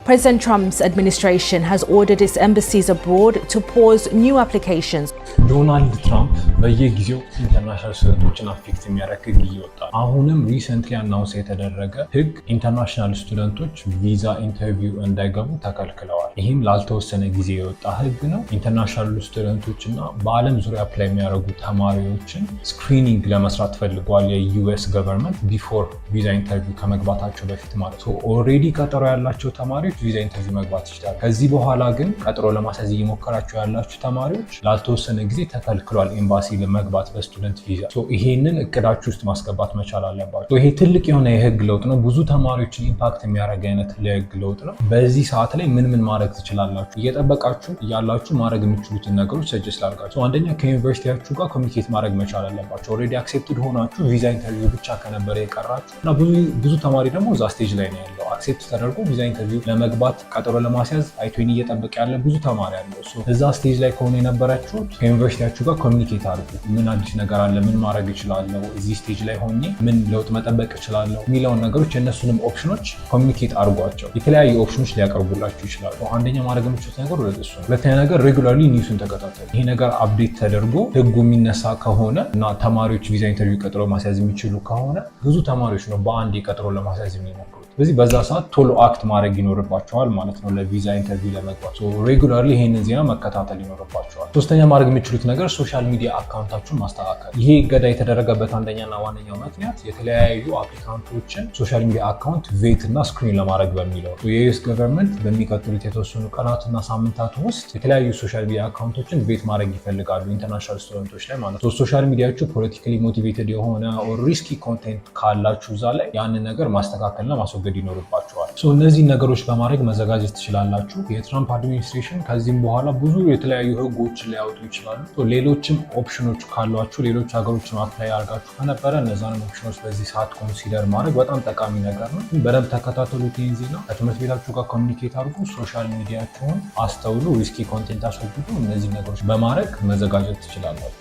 President Trump's administration has ordered its embassies abroad to pause new applications. ዶናልድ ትራምፕ በየጊዜው international student ኦችን affect የሚያደርግ ህግ እየወጣ፣ አሁንም recently announce የተደረገ ህግ international student ኦች visa interview እንዳይገቡ ተከልክለዋል። ይህም ላልተወሰነ ጊዜ የወጣ ህግ ነው። International student ኦች እና በዓለም ዙሪያ apply የሚያደርጉ ተማሪዎችን screening ለመስራት ፈልገዋል የ US government before visa interview ከመግባታቸው በፊት ማለት ነው። Already ቀጠሮ ያላቸው ተማሪዎች visa interview መግባት ይችላሉ። ከዚህ በኋላ ግን ቀጠሮ ለማስያዝ እየሞከራችሁ ያላችሁ ተማሪዎች ላልተወሰነ ጊዜ ተከልክሏል ኤምባሲ ለመግባት በ student visa። ይሄንን እቅዳችሁ ውስጥ ማስገባት መቻል አለባችሁ። ይሄ ትልቅ የሆነ የህግ ለውጥ ነው። ብዙ ተማሪዎችን impact የሚያደርግ አይነት የህግ ለውጥ ነው። በዚህ ሰዓት ላይ ምን ምን ማድረግ ትችላላችሁ? እየጠበቃችሁ እያላችሁ ማድረግ የምትችሉትን ነገሮች suggest ላድርጋችሁ። አንደኛ ከዩኒቨርሲቲያችሁ ጋር communicate ማድረግ መቻል አለባችሁ። Already accepted ሆናችሁ visa interview ብቻ ከነበረ የቀራችሁ እና ብዙ ተማሪ ደግሞ እዛ stage ላይ ነው ያለው። Accept ተደርጎ visa interview ለመግባት ቀጠሮ ለማስያዝ I-20 እየጠበቀ ያለ ብዙ ተማሪ አለ። እዛ stage ላይ ከሆነ የነበራችሁት ከዩኒቨርሲቲያችሁ ጋር communicate አድርጉ። ምን አዲስ ነገር አለ? ምን ማድረግ እችላለሁ? እዚህ stage ላይ ሆኜ ምን ለውጥ መጠበቅ እችላለሁ? የሚለውን ነገሮች የእነሱንም option ኖች communicate አድርጓቸው። የተለያዩ option ኖች ሊያቀርቡላችሁ ይችላሉ። አንደኛ ማድረግ የምችሉት ነገር እሱ ነው። ሁለተኛ ነገር regularly news ኡን ተከታተሉ። ይሄ ነገር update ተደርጎ ህጉ የሚነሳ ከሆነ እና ተማሪዎች visa interview ቀጠሮ ማስያዝ የሚችሉ ከሆነ ብዙ ተማሪዎች ነው በአንድ ቀጠሮ ለማስያዝ የሚሞክሩት። ስለዚህ በዛ ሰዓት ቶሎ act ማድረግ ይኖርባችኋል ማለት ነው ለ visa interview ለመግባት። Regularly ይሄንን ዜና መከታተል ይኖርባችኋል። ሶስተኛ ማድረግ የምትችሉት ነገር social media account ኣችሁን ማስተካከል። ይሄ እገዳ የተደረገበት አንደኛና ዋነኛው ምክንያት የተለያዩ applicant ኦችን social media account vet እና screen ለማድረግ በሚለው የ US government በሚቀጥሉት የተወሰኑ ቀናትና ሳምንታት ውስጥ የተለያዩ social media account ኦችን vet ማድረግ ይፈልጋሉ international student ኦች ላይ ማለት ነው። Social media ችሁ politically motivated የሆነ risky content ካላችሁ እዛ ላይ ያንን ነገር ማስተካከልና ማስወገድ ይኖርባችኋል። እነዚህን ነገሮች በማድረግ መዘጋጀት ትችላላችሁ። የትራምፕ administration ከዚህም በኋላ ብዙ የተለያዩ ህጎችን ሊያወጡ ይችላሉ። ሌሎችም option ኖች ካሏችሁ፣ ሌሎች ሀገሮችን apply አድርጋችሁ ከነበረ እነዛንም option ኖች በዚህ ሰዓት consider ማድረግ በጣም ጠቃሚ ነገር ነው። በደንብ ተከታተሉት ይህን ዜና። ከትምህርት ቤታችሁ ጋር communicate አድርጉ። Social media ችሁን አስተውሉ። Risky content አስወግዱ። እነዚህ ነገሮች በማድረግ መዘጋጀት ትችላላችሁ።